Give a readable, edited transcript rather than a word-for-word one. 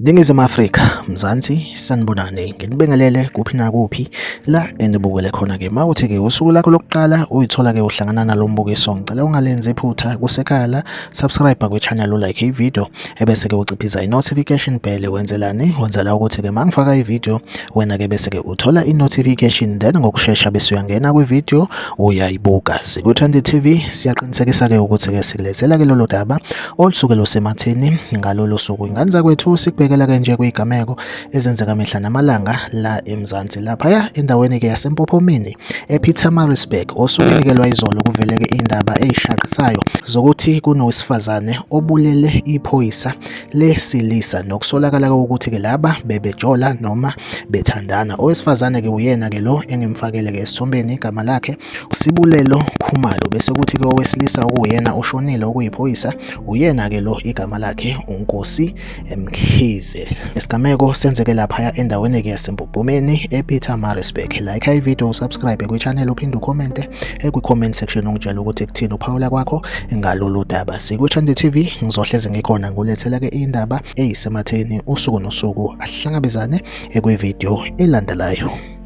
Ningizimu Afrika, Mzansi, sanibonani. Nginibingelele kuphi nakuphi la enibukele khona-ke. Uma uthi-ke usuku lakho lokuqala uyithola-ke uhlangana nalo mbukiso, ngicela ungalenzi iphutha kusekhaya la, subscribe kwi-channel ulike i-video ebese-ke uciphiza i-notification bell. Wenzelani? Wenzela ukuthi-ke uma ngifaka i-video wena-ke bese-ke uthola i-notification then ngokushesha bese uyangena kwi-video uyayibuka. Sikwi-Trend TV siyaqinisekisa-ke ukuthi-ke sikulethela-ke lolo daba olusuke lusematheni ngalolo suku. Ingane zakwethu sikubhekela-ke nje kwigameko ezenzeka mihla namalanga la eMzansi laphaya endaweni-ke yaseMpophomeni ePietermaritzburg osukwini-ke lwayizolo kuveleke indaba eyishaqisayo zokuthi kunowesifazane obulele iphoyisa lesilisa nokusolakala ukuthi-ke laba bebejola noma bethandana. Owesifazane-ke uyena-ke lo engimfakele-ke esithombeni igama lakhe uSibulelo Khumalo bese kuthi-ke owesilisa okuwuyena oshonile okuyiphoyisa uyena-ke lo igama lakhe uNkosi Mkhize. Isigameko senzeke laphaya endaweni-ke yaseMpophomeni ePietermaritzburg. Like i-video, usubscribe kwi-channel uphinde ukhomente kwi-comment section ungitshele ukuthi kuthini uphawula kwakho ngalolu daba. Sikwi-Trend TV ngizohleze ngikhona ngulethela-ke indaba eyisematheni usuku nosuku. Ahlangabezane kwi-video elandelayo.